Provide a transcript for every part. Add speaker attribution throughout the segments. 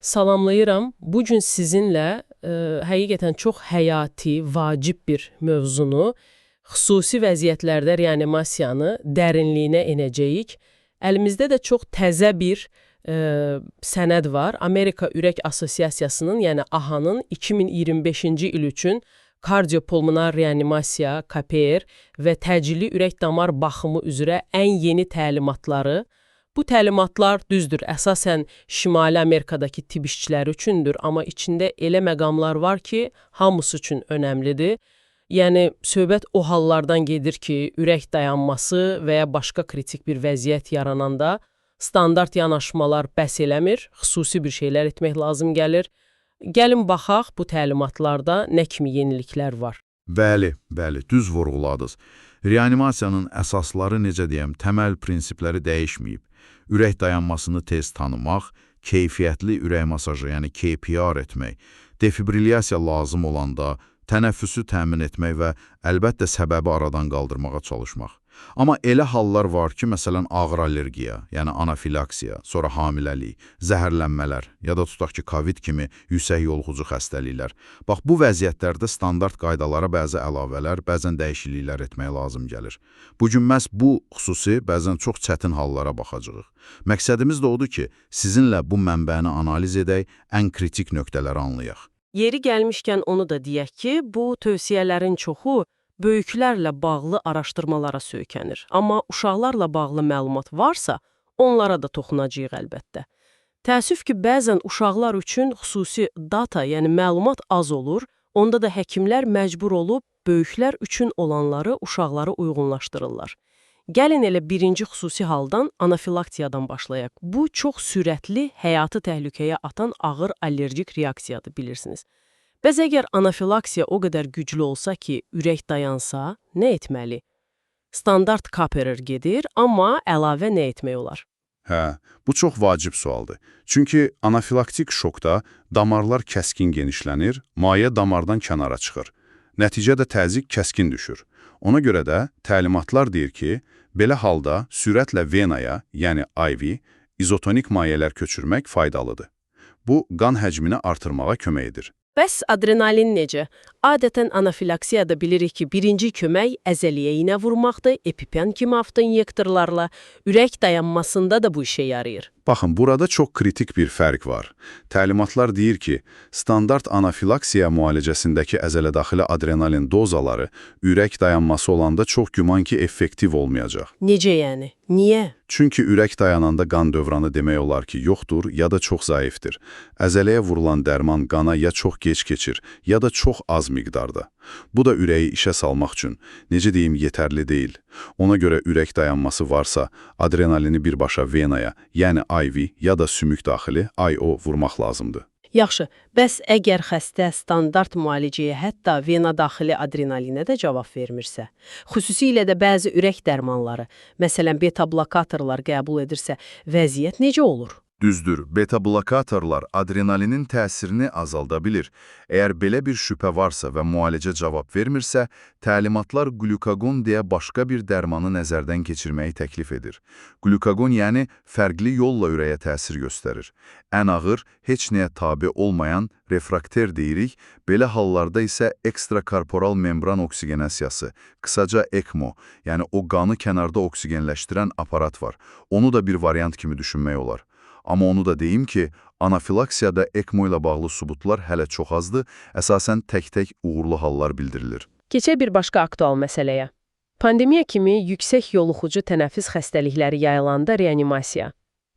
Speaker 1: Salamlayıram. Bu gün sizinlə həqiqətən çox həyati, vacib bir mövzunu, xüsusi vəziyyətlərdə reanimasiyanı dərinliyinə enəcəyik. Əlimizdə də çox təzə bir sənəd var. Amerika Ürək Assosiasiyasının, yəni AHA-nın 2025-ci il üçün kardiopulmonar reanimasiya, KPR və təcili ürək-damar baxımı üzrə ən yeni təlimatları. Bu təlimatlar düzdür, əsasən Şimali Amerikadakı tibb işçiləri üçündür, amma içində elə məqamlar var ki, hamısı üçün önəmlidir. Yəni söhbət o hallardan gedir ki, ürək dayanması və ya başqa kritik bir vəziyyət yarananda standart yanaşmalar bəs eləmir, xüsusi bir şeylər etmək lazım gəlir. Gəlin baxaq bu təlimatlarda nə kimi yeniliklər var.
Speaker 2: Bəli, bəli, düz vurğuladınız. Reanimasiyanın əsasları, necə deyəm, təməl prinsipləri dəyişməyib. Ürək dayanmasını tez tanımaq, keyfiyyətli ürək masajı, yəni KPR etmək, defibrilyasiya lazım olanda tənəffüsü təmin etmək və əlbəttə səbəbi aradan qaldırmağa çalışmaq. Amma elə hallar var ki, məsələn, ağır allergiya, yəni anafilaksiya, sonra hamiləlik, zəhərlənmələr ya da tutaq ki, COVID kimi yüksək yoluxucu xəstəliklər. Bax, bu vəziyyətlərdə standart qaydalara bəzi əlavələr, bəzən dəyişikliklər etmək lazım gəlir. Bu gün məhz bu xüsusi, bəzən çox çətin hallara baxacağıq. Məqsədimiz də odur ki, sizinlə bu mənbəni analiz edək, ən kritik nöqtələri anlayaq.
Speaker 1: Yeri gəlmişkən onu da deyək ki, bu tövsiyələrin çoxu böyüklərlə bağlı araşdırmalara söykənir. Amma uşaqlarla bağlı məlumat varsa, onlara da toxunacağıq əlbəttə. Təəssüf ki, bəzən uşaqlar üçün xüsusi data, yəni məlumat az olur, onda da həkimlər məcbur olub böyüklər üçün olanları uşaqlara uyğunlaşdırırlar. Gəlin elə birinci xüsusi haldan, anafilaksiyadan başlayaq. Bu çox sürətli, həyatı təhlükəyə atan ağır allergik reaksiyadır, bilirsiniz. Bəs əgər anafilaksiya o qədər güclü olsa ki, ürək dayansa, nə etməli? Standart KPR gedir, amma əlavə nə etmək olar?
Speaker 2: Hə, bu çox vacib sualdır. Çünki anafilaktik şokda damarlar kəskin genişlənir, maye damardan kənara çıxır. Nəticədə təzyiq kəskin düşür. Ona görə də təlimatlar deyir ki, belə halda sürətlə venaya, yəni IV, izotonik mayələr köçürmək faydalıdır. Bu, qan həcmini artırmağa kömək edir.
Speaker 1: Bəs adrenalin necə? Adətən anafilaksiyada bilirik ki, birinci kömək əzələyə iynə vurmaqdır, EpiPen kimi avtoinyektorlarla. Ürək dayanmasında da bu işə yarayır.
Speaker 2: Baxın, burada çox kritik bir fərq var. Təlimatlar deyir ki, standart anafilaksiya müalicəsindəki əzələdaxili adrenalin dozaları ürək dayanması olanda çox güman ki, effektiv olmayacaq.
Speaker 1: Necə yəni? Niyə?
Speaker 2: Çünki ürək dayananda qan dövranı demək olar ki, yoxdur ya da çox zəifdir. Əzələyə vurulan dərman qana ya çox gec keçir, ya da çox az miqdarda. Bu da ürəyi işə salmaq üçün, necə deyim, yetərli deyil. Ona görə ürək dayanması varsa, adrenalini birbaşa venaya, yəni IV ya da sümük daxili IO vurmaq lazımdır.
Speaker 1: Yaxşı, bəs əgər xəstə standart müalicəyə, hətta vena daxili adrenalinə də cavab vermirsə, xüsusilə də bəzi ürək dərmanları, məsələn beta-blokatorlar qəbul edirsə, vəziyyət necə olur?
Speaker 2: Düzdür, beta-blokatorlar adrenalinin təsirini azalda bilir. Əgər belə bir şübhə varsa və müalicə cavab vermirsə, təlimatlar glukagon deyə başqa bir dərmanı nəzərdən keçirməyi təklif edir. Glukagon yəni fərqli yolla ürəyə təsir göstərir. Ən ağır, heç nəyə tabe olmayan refrakter deyirik, belə hallarda isə ekstrakorporal membran oksigenasiyası, qısaca ECMO, yəni o qanı kənarda oksigenləşdirən aparat var. Onu da bir variant kimi düşünmək olar. Amma onu da deyim ki, anafilaksiyada ECMO ilə bağlı sübutlar hələ çox azdır, əsasən tək-tək uğurlu hallar bildirilir.
Speaker 1: Keçək bir başqa aktual məsələyə. Pandemiya kimi yüksək yoluxucu tənəffüs xəstəlikləri yayılanda reanimasiya.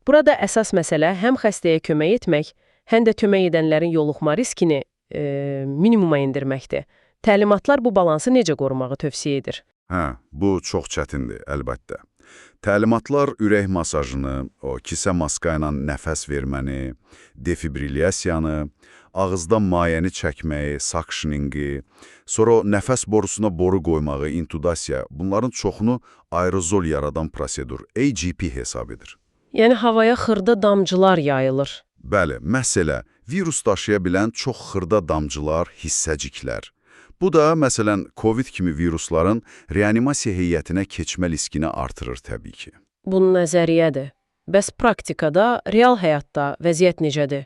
Speaker 1: Burada əsas məsələ həm xəstəyə kömək etmək, həm də kömək edənlərin yoluxma riskini minimuma endirməkdir. Təlimatlar bu balansı necə qorumağı tövsiyə edir?
Speaker 2: Hə, bu çox çətindir, əlbəttə. Təlimatlar ürək masajını, o kisə maska ilə nəfəs verməni, defibrilyasiyanı, ağızdan mayəni çəkməyi, suctioningi, sonra o nəfəs borusuna boru qoymağı, intubasiya, bunların çoxunu aerozol yaradan prosedur, AGP hesab edir.
Speaker 1: Yəni havaya xırda damcılar yayılır.
Speaker 2: Bəli, məsələ, virus daşıya bilən çox xırda damcılar, hissəciklər. Bu da, məsələn, COVID kimi virusların reanimasiya heyətinə keçmə riskini artırır təbii ki.
Speaker 1: Bu nəzəriyyədir. Bəs praktikada, real həyatda vəziyyət necədir?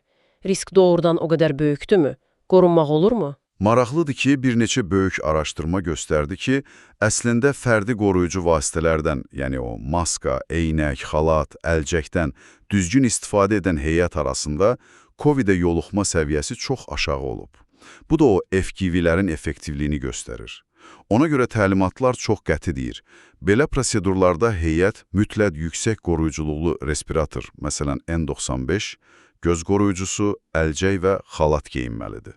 Speaker 1: Risk doğrudan o qədər böyükdürmü? Qorunmaq olurmu?
Speaker 3: Maraqlıdır ki, bir neçə böyük araşdırma göstərdi ki, əslində fərdi qoruyucu vasitələrdən, yəni o maska, eynək, xalat, əlcəkdən düzgün istifadə edən heyət arasında COVID-ə yoluxma səviyyəsi çox aşağı olub. Bu da o FGV-lərin effektivliyini göstərir. Ona görə təlimatlar çox qəti deyir. Belə prosedurlarda heyət mütləq yüksək qoruyuculuqlu respirator, məsələn N95, göz qoruyucusu, əlcək və xalat geyinməlidir.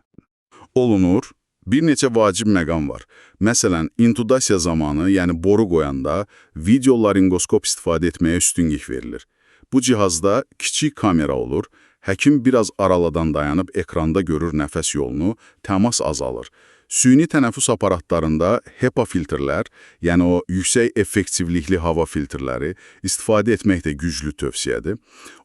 Speaker 4: Olunur. Bir neçə vacib məqam var. Məsələn, intubasiya zamanı, yəni boru qoyanda videolaringoskop istifadə etməyə üstünlük verilir. Bu cihazda kiçik kamera olur, həkim biraz aralıdan dayanıb ekranda görür nəfəs yolunu, təmas azalır. Süni tənəffüs aparatlarında HEPA filtrlər, yəni o yüksək effektivlikli hava filtrləri istifadə etmək də güclü tövsiyədir.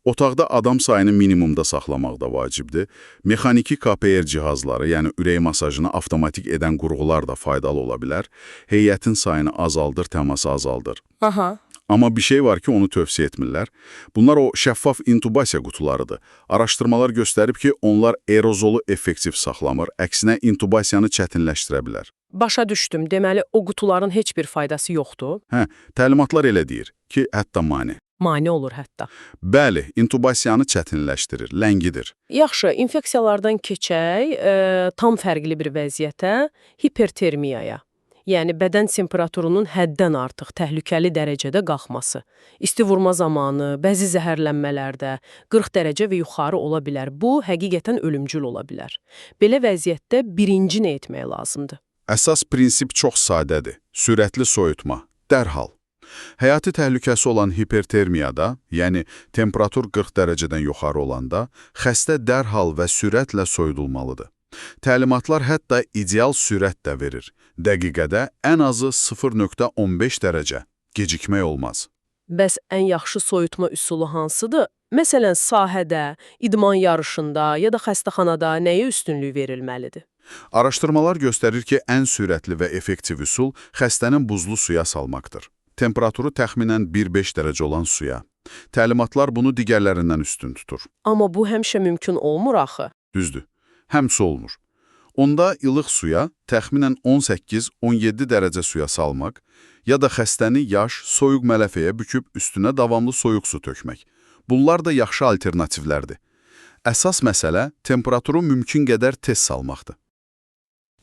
Speaker 4: Otaqda adam sayını minimumda saxlamaq da vacibdir. Mexaniki KPR cihazları, yəni ürək masajını avtomatik edən qurğular da faydalı ola bilər. Heyətin sayını azaldır, təması azaldır.
Speaker 1: Aha.
Speaker 4: Amma bir şey var ki, onu tövsiyə etmirlər. Bunlar o şəffaf intubasiya qutularıdır. Araşdırmalar göstərib ki, onlar aerozolu effektiv saxlamır, əksinə intubasiyanı çətinləşdirə bilər.
Speaker 1: Başa düşdüm. Deməli, o qutuların heç bir faydası yoxdur.
Speaker 4: Hə, təlimatlar elə deyir ki, hətta mane.
Speaker 1: Mane olur hətta.
Speaker 4: Bəli, intubasiyanı çətinləşdirir, ləngidir.
Speaker 1: Yaxşı, infeksiyalardan keçək tam fərqli bir vəziyyətə, hipertermiyaya. Yəni bədən temperaturunun həddən artıq təhlükəli dərəcədə qalxması. İsti vurma zamanı, bəzi zəhərlənmələrdə 40 dərəcə və yuxarı ola bilər. Bu həqiqətən ölümcül ola bilər. Belə vəziyyətdə birinci nə etmək lazımdır?
Speaker 4: Əsas prinsip çox sadədir. Sürətli soyutma, dərhal. Həyati təhlükəsi olan hipertermiyada, yəni temperatur 40 dərəcədən yuxarı olanda, xəstə dərhal və sürətlə soyudulmalıdır. Təlimatlar hətta ideal sürət də verir. Dəqiqədə ən azı 0.15 dərəcə. Gecikmək olmaz.
Speaker 1: Bəs ən yaxşı soyutma üsulu hansıdır? Məsələn, sahədə, idman yarışında ya da xəstəxanada nəyə üstünlük verilməlidir?
Speaker 4: Araşdırmalar göstərir ki, ən sürətli və effektiv üsul xəstənin buzlu suya salmaqdır. Temperaturu təxminən 1,5 dərəcə olan suya. Təlimatlar bunu digərlərindən üstün tutur.
Speaker 1: Amma bu həmişə mümkün olmur axı.
Speaker 4: Düzdür, həmçə olmur. Onda ilıq suya, təxminən 18-17 dərəcə suya salmaq ya da xəstəni yaş, soyuq mələfəyə büküb üstünə davamlı soyuq su tökmək. Bunlar da yaxşı alternativlərdir. Əsas məsələ temperaturu mümkün qədər tez salmaqdır.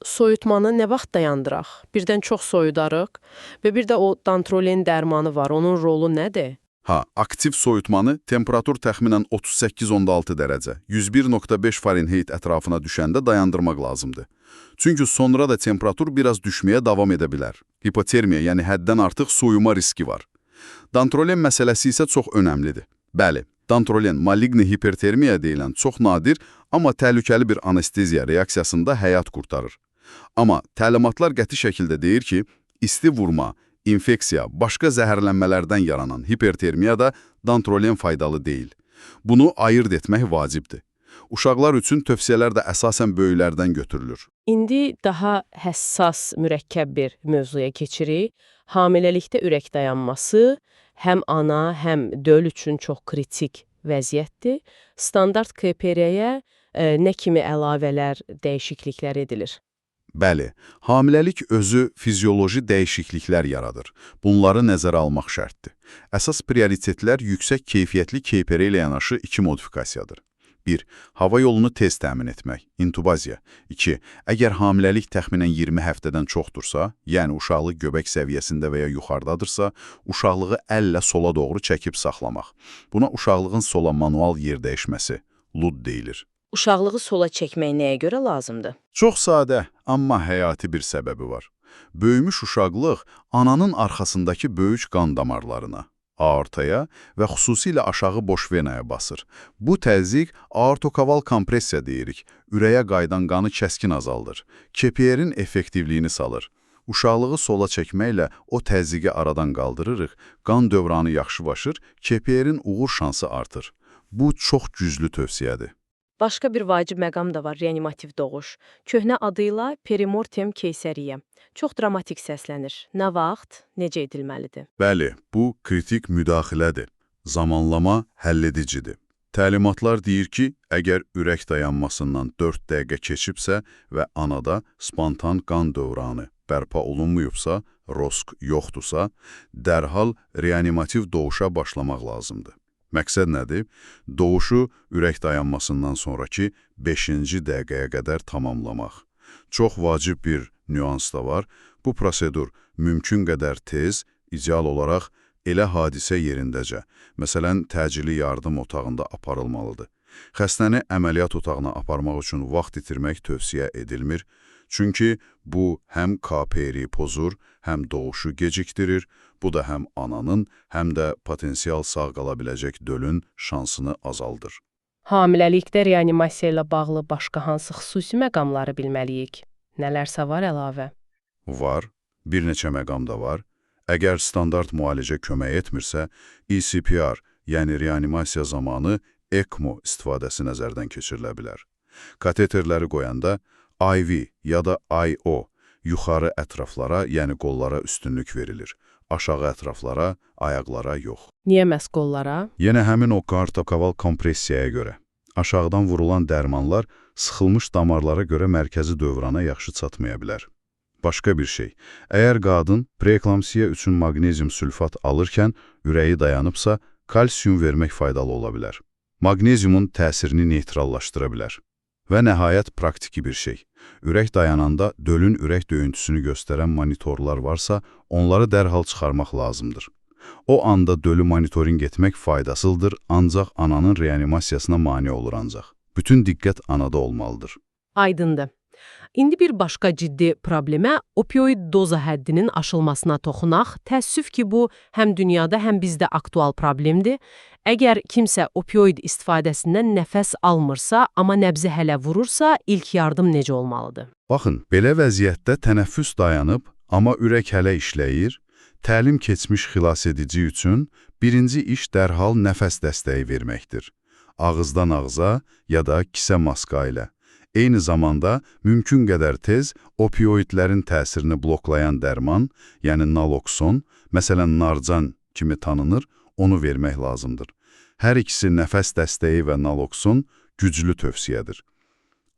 Speaker 1: Soyutmanı nə vaxt dayandıraq? Birdən çox soyudarıq və bir də o dantrolen dərmanı var. Onun rolu nədir?
Speaker 4: Ha, aktiv soyutmanı temperatur təxminən 38.6 dərəcə, 101.5 Fahrenheit ətrafına düşəndə dayandırmaq lazımdır. Çünki sonra da temperatur biraz düşməyə davam edə bilər. Hipotermiya, yəni həddən artıq soyuma riski var. Dantrolen məsələsi isə çox önəmlidir. Bəli, dantrolen maligni hipertermiya deyilən çox nadir, amma təhlükəli bir anesteziya reaksiyasında həyat qurtarır. Amma təlimatlar qəti şəkildə deyir ki, isti vurma, infeksiya, başqa zəhərlənmələrdən yaranan hipertermiyada dantrolen faydalı deyil. Bunu ayırd etmək vacibdir. Uşaqlar üçün tövsiyələr də əsasən böyüklərdən götürülür.
Speaker 1: İndi daha həssas, mürəkkəb bir mövzuya keçirik. Hamiləlikdə ürək dayanması həm ana, həm döl üçün çox kritik vəziyyətdir. Standart KPR-yə nə kimi əlavələr, dəyişikliklər edilir?
Speaker 4: Bəli, hamiləlik özü fizioloji dəyişikliklər yaradır. Bunları nəzərə almaq şərtdir. Əsas prioritetlər yüksək keyfiyyətli KPR ilə yanaşı iki modifikasiyadır. 1. Hava yolunu tez təmin etmək, intubasiya. 2. Əgər hamiləlik təxminən 20 həftədən çoxdursa, yəni uşaqlıq göbək səviyyəsində və ya yuxarıdadırsa, uşaqlığı əllə sola doğru çəkib saxlamaq. Buna uşaqlığın sola manual yer dəyişməsi, LUD deyilir.
Speaker 5: Uşaqlığı sola çəkmək nəyə görə lazımdır?
Speaker 4: Çox sadə, amma həyati bir səbəbi var. Böyümüş uşaqlıq ananın arxasındakı böyük qan damarlarına, aortaya və xüsusilə aşağı boş venaya basır. Bu təzyiq aortokaval kompressiya deyirik. Ürəyə qayıdan qanı kəskin azaldır. KPR-in effektivliyini salır. Uşaqlığı sola çəkməklə o təzyiqi aradan qaldırırıq, qan dövranı yaxşılaşır, KPR-in uğur şansı artır. Bu çox güclü tövsiyədir.
Speaker 5: Başqa bir vacib məqam da var, reanimativ doğuş. Köhnə adıyla perimortem keysəriyyə. Çox dramatik səslənir. Nə vaxt, necə edilməlidir?
Speaker 4: Bəli, bu kritik müdaxilədir. Zamanlama həlledicidir.
Speaker 3: Təlimatlar deyir ki, əgər ürək dayanmasından 4 dəqiqə keçibsə və anada spontan qan dövranı bərpa olunmayıbsa, ROSC yoxdursa, dərhal reanimativ doğuşa başlamaq lazımdır. Məqsəd nədir? Doğuşu ürək dayanmasından sonraki 5-ci dəqiqəyə qədər tamamlamaq. Çox vacib bir nüans da var. Bu prosedur mümkün qədər tez, ideal olaraq elə hadisə yerindəcə, məsələn, təcili yardım otağında aparılmalıdır. Xəstəni əməliyyat otağına aparmaq üçün vaxt itirmək tövsiyə edilmir. Çünki bu həm KPR-i pozur, həm doğuşu gecikdirir. Bu da həm ananın, həm də potensial sağ qala biləcək dölün şansını azaldır.
Speaker 5: Hamiləlikdə reanimasiya ilə bağlı başqa hansı xüsusi məqamları bilməliyik? Nələrsə var əlavə?
Speaker 3: Var, bir neçə məqam da var. Əgər standart müalicə kömək etmirsə, ECPR, yəni reanimasiya zamanı ECMO istifadəsi nəzərdən keçirilə bilər. Kateterləri qoyanda IV ya da IO yuxarı ətraflara, yəni qollara üstünlük verilir. Aşağı ətraflara, ayaqlara yox.
Speaker 5: Niyə məhz qollara?
Speaker 3: Yenə həmin o kartokaval kompressiyaya görə. Aşağıdan vurulan dərmanlar sıxılmış damarlara görə mərkəzi dövrana yaxşı çatmaya bilər. Başqa bir şey, əgər qadın preeklamsiya üçün maqnezium sülfat alırkən ürəyi dayanıbsa, kalsium vermək faydalı ola bilər. Maqneziumun təsirini neytrallaşdıra bilər. Və nəhayət praktiki bir şey. Ürək dayananda dölün ürək döyüntüsünü göstərən monitorlar varsa, onları dərhal çıxarmaq lazımdır. O anda dölü monitorinq etmək faydasızdır, ancaq ananın reanimasiyasına mane olur ancaq. Bütün diqqət anada olmalıdır.
Speaker 1: Aydındır. İndi bir başqa ciddi problemə opioid doza həddinin aşılmasına toxunaq. Təəssüf ki, bu həm dünyada, həm bizdə aktual problemdir. Əgər kimsə opioid istifadəsindən nəfəs almırsa, amma nəbzi hələ vurursa, ilk yardım necə olmalıdır?
Speaker 3: Baxın, belə vəziyyətdə tənəffüs dayanıb, amma ürək hələ işləyir, təlim keçmiş xilasedici üçün birinci iş dərhal nəfəs dəstəyi verməkdir. Ağızdan ağza ya da kisə maska ilə. Eyni zamanda mümkün qədər tez opioidlərin təsirini bloklayan dərman, yəni nalokson, məsələn narcan kimi tanınır, onu vermək lazımdır. Hər ikisi nəfəs dəstəyi və nalokson güclü tövsiyədir.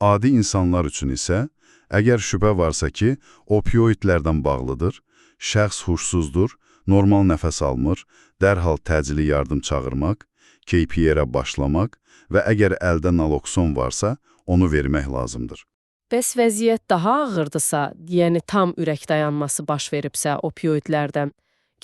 Speaker 3: Adi insanlar üçün isə, əgər şübhə varsa ki, opioidlərdən bağlıdır, şəxs huşsuzdur, normal nəfəs almır, dərhal təcili yardım çağırmaq, KPR-ə başlamaq və əgər əldə nalokson varsa, onu vermək lazımdır.
Speaker 5: Bəs vəziyyət daha ağırdısa, yəni tam ürək dayanması baş veribsə opioidlərdən,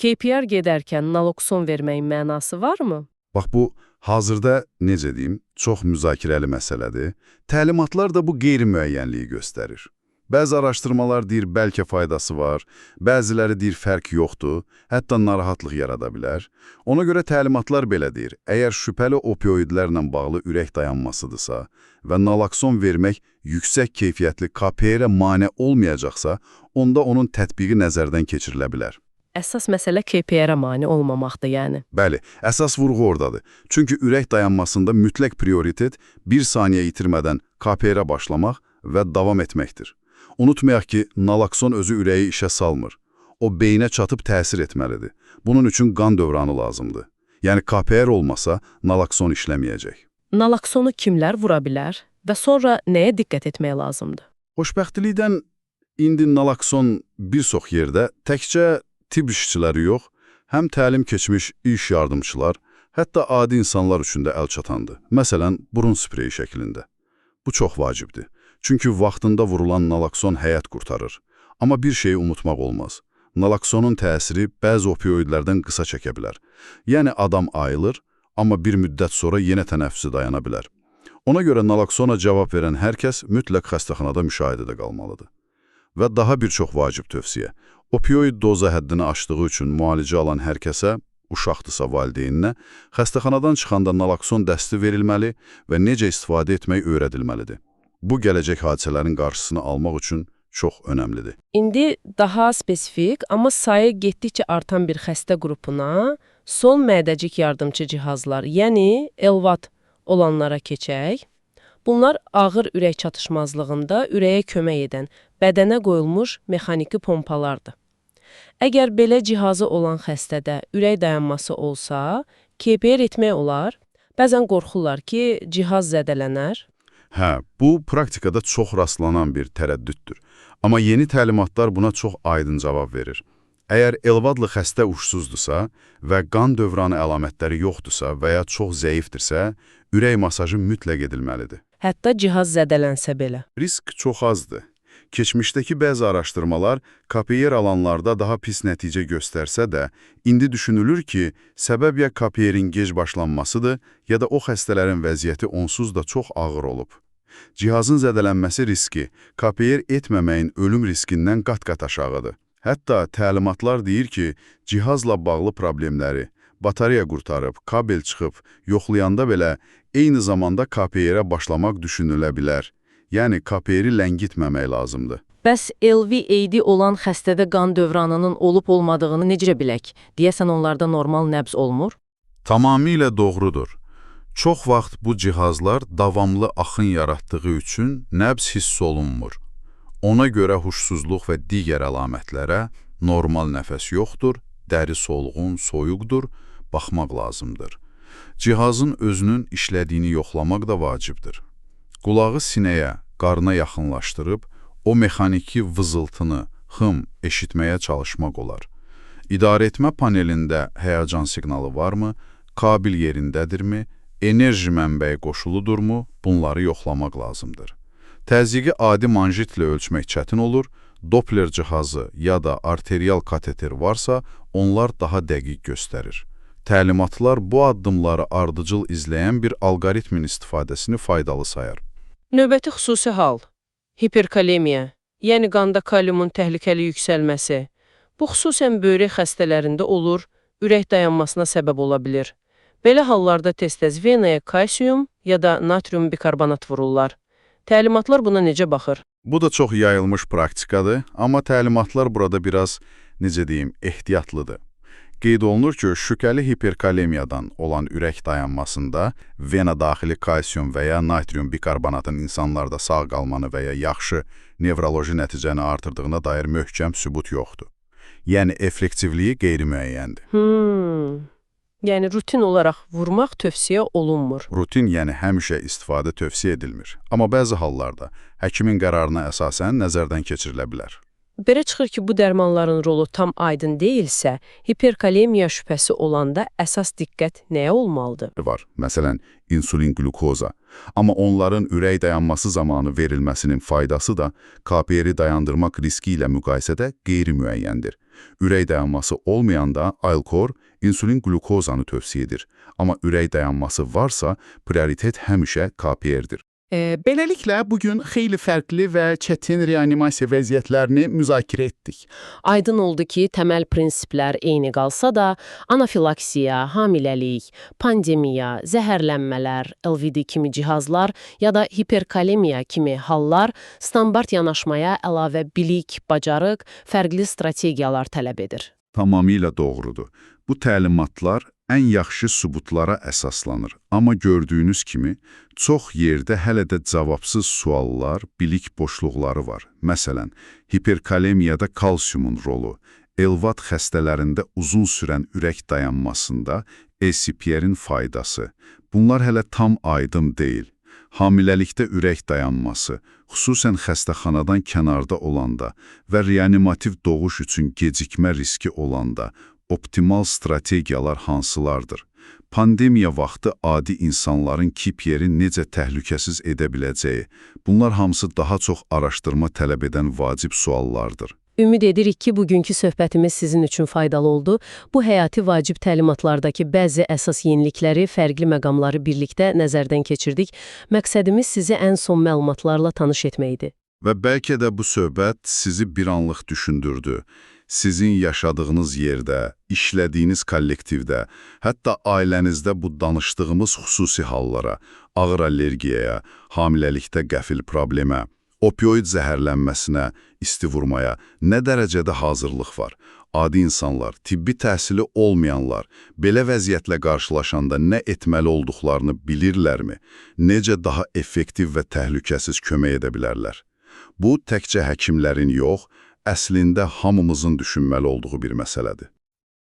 Speaker 5: KPR gedərkən nalokson verməyin mənası varmı?
Speaker 3: Bax bu, hazırda, necə deyim, çox müzakirəli məsələdir. Təlimatlar da bu qeyri-müəyyənliyi göstərir. Bəzi araşdırmalar deyir, bəlkə faydası var, bəziləri deyir, fərq yoxdur, hətta narahatlıq yarada bilər. Ona görə təlimatlar belə deyir, əgər şübhəli opioidlərlə bağlı ürək dayanmasıdırsa və nalokson vermək yüksək keyfiyyətli KPR-ə mane olmayacaqsa, onda onun tətbiqi nəzərdən keçirilə bilər.
Speaker 5: Əsas məsələ KPR-ə mane olmamaqdır yəni.
Speaker 3: Bəli, əsas vurğu oradadır. Çünki ürək dayanmasında mütləq prioritet bir saniyə itirmədən KPR-ə başlamaq və davam etməkdir. Unutmayaq ki, nalokson özü ürəyi işə salmır. O beynə çatıb təsir etməlidir. Bunun üçün qan dövranı lazımdır. Yəni KPR olmasa nalokson işləməyəcək.
Speaker 5: Naloksonu kimlər vura bilər və sonra nəyə diqqət etmək lazımdır?
Speaker 3: Xoşbəxtlikdən indi nalokson bir çox yerdə təkcə tibb işçiləri yox, həm təlim keçmiş iş yardımçılar, hətta adi insanlar üçün də əl çatandır. Məsələn, burun spreyi şəklində. Bu çox vacibdir. Çünki vaxtında vurulan nalokson həyat qurtarır. Amma bir şeyi unutmaq olmaz. Naloksonun təsiri bəzi opioidlərdən qısa çəkə bilər. Yəni adam ayılır, amma bir müddət sonra yenə tənəffüsü dayana bilər. Ona görə naloksona cavab verən hər kəs mütləq xəstəxanada müşahidədə qalmalıdır. Və daha bir çox vacib tövsiyə. Opioid doza həddini aşdığı üçün müalicə alan hər kəsə, uşaqdırsa valideyninə, xəstəxanadan çıxanda nalokson dəsti verilməli və necə istifadə etmək öyrədilməlidir. Bu, gələcək hadisələrin qarşısını almaq üçün çox önəmlidir.
Speaker 5: İndi daha spesifik, amma sayı getdikcə artan bir xəstə qrupuna, sol mədəcik yardımçı cihazlar, yəni LVAD olanlara keçək. Bunlar ağır ürək çatışmazlığında ürəyə kömək edən, bədənə qoyulmuş mexaniki pompalardır. Əgər belə cihazı olan xəstədə ürək dayanması olsa, KPR etmək olar. Bəzən qorxurlar ki, cihaz zədələnər.
Speaker 3: Hə, bu praktikada çox rastlanan bir tərəddüddür. Amma yeni təlimatlar buna çox aydın cavab verir. Əgər elvadlı xəstə uşsuzdursa və qan dövranı əlamətləri yoxdursa və ya çox zəifdirsə, ürək masajı mütləq edilməlidir.
Speaker 5: Hətta cihaz zədələnsə belə.
Speaker 3: Risk çox azdır. Keçmişdəki bəzi araşdırmalar KPR alanlarda daha pis nəticə göstərsə də, indi düşünülür ki, səbəb ya KPR-in gec başlanmasıdır, ya da o xəstələrin vəziyyəti onsuz da çox ağır olub. Cihazın zədələnməsi riski KPR etməməyin ölüm riskindən qat-qat aşağıdır. Hətta təlimatlar deyir ki, cihazla bağlı problemləri, batareya qurtarıb, kabel çıxıb, yoxlayanda belə eyni zamanda KPR-ə başlamaq düşünülə bilər. Yəni KPR-i ləngitməmək lazımdır.
Speaker 6: Bəs LVAD olan xəstədə qan dövranının olub-olmadığını necə bilək? Deyəsən onlarda normal nəbz olmur.
Speaker 2: Tamamilə doğrudur. Çox vaxt bu cihazlar davamlı axın yaratdığı üçün nəbz hiss olunmur. Ona görə huşsuzluq və digər əlamətlərə normal nəfəs yoxdur, dəri solğun, soyuqdur, baxmaq lazımdır. Cihazın özünün işlədiyini yoxlamaq da vacibdir. Qulağı sinəyə, qarna yaxınlaşdırıb, o mexaniki vızıltını, hım eşitməyə çalışmaq olar. İdarəetmə panelində həyəcan siqnalı varmı, kabil yerindədirmi, enerji mənbəyi qoşuludurmu, bunları yoxlamaq lazımdır. Təzyiqi adi manjitlə ölçmək çətin olur, Doppler cihazı ya da arterial kateter varsa, onlar daha dəqiq göstərir. Təlimatlar bu addımları ardıcıl izləyən bir alqoritmin istifadəsini faydalı sayar.
Speaker 5: Növbəti xüsusi hal hiperkalemiya, yəni qanda kaliumun təhlükəli yüksəlməsi. Bu xüsusən böyrək xəstələrində olur, ürək dayanmasına səbəb ola bilir. Belə hallarda tez-tez venaya kalsium ya da natrium bikarbonat vururlar. Təlimatlar buna necə baxır?
Speaker 3: Bu da çox yayılmış praktikadır, amma təlimatlar burada biraz, necə deyim, ehtiyatlıdır. Qeyd olunur ki, şübhəli hiperkalemiyadan olan ürək dayanmasında vena daxili kalsium və ya natrium bikarbonatın insanlarda sağ qalmanı və ya yaxşı nevroloji nəticəni artırdığına dair möhkəm sübut yoxdur. Yəni effektivliyi qeyri-müəyyəndir.
Speaker 5: Yəni rutin olaraq vurmaq tövsiyə olunmur.
Speaker 3: Rutin, yəni həmişə istifadə tövsiyə edilmir. Amma bəzi hallarda həkimin qərarına əsasən nəzərdən keçirilə bilər.
Speaker 5: Belə çıxır ki, bu dərmanların rolu tam aydın deyilsə, hiperkalemiya şübhəsi olanda əsas diqqət nəyə olmalıdır?
Speaker 3: Var. Məsələn, insulin qlukoza. Amma onların ürək dayanması zamanı verilməsinin faydası da KPR-i dayandırmaq riski ilə müqayisədə qeyri-müəyyəndir. Ürək dayanması olmayanda Alkor insulin qlukozanı tövsiyə edir. Amma ürək dayanması varsa, prioritet həmişə KPR-dir.
Speaker 7: Beləliklə, bugün xeyli fərqli və çətin reanimasiya vəziyyətlərini müzakirə etdik.
Speaker 1: Aydın oldu ki, təməl prinsiplər eyni qalsa da, anafilaksiya, hamiləlik, pandemiya, zəhərlənmələr, LVD kimi cihazlar ya da hiperkalemiya kimi hallar standart yanaşmaya əlavə bilik, bacarıq, fərqli strategiyalar tələb edir.
Speaker 3: Tamamilə doğrudur. Bu təlimatlar ən yaxşı sübutlara əsaslanır. Amma gördüyünüz kimi, çox yerdə hələ də cavabsız suallar, bilik boşluqları var. Məsələn, hiperkalemiyada kalsiumun rolu, elvat xəstələrində uzun sürən ürək dayanmasında ECPR-in faydası. Bunlar hələ tam aydın deyil. Hamiləlikdə ürək dayanması, xüsusən xəstəxanadan kənarda olanda və reanimativ doğuş üçün gecikmə riski olanda optimal strategiyalar hansılardır? Pandemiya vaxtı adi insanların KPR-i necə təhlükəsiz edə biləcəyi, bunlar hamısı daha çox araşdırma tələb edən vacib suallardır.
Speaker 1: Ümid edirik ki, bugünkü söhbətimiz sizin üçün faydalı oldu. Bu həyati vacib təlimatlardakı bəzi əsas yenilikləri, fərqli məqamları birlikdə nəzərdən keçirdik. Məqsədimiz sizi ən son məlumatlarla tanış etməkdir.
Speaker 3: Və bəlkə də bu söhbət sizi bir anlıq düşündürdü. Sizin yaşadığınız yerdə, işlədiyiniz kollektivdə, hətta ailənizdə bu danışdığımız xüsusi hallara, ağır allergiyaya, hamiləlikdə qəfil problemə, opioid zəhərlənməsinə, isti vurmaya nə dərəcədə hazırlıq var? Adi insanlar, tibbi təhsili olmayanlar belə vəziyyətlə qarşılaşanda nə etməli olduqlarını bilirlərmi? Necə daha effektiv və təhlükəsiz kömək edə bilərlər? Bu, təkcə həkimlərin yox, əslində hamımızın düşünməli olduğu bir məsələdir.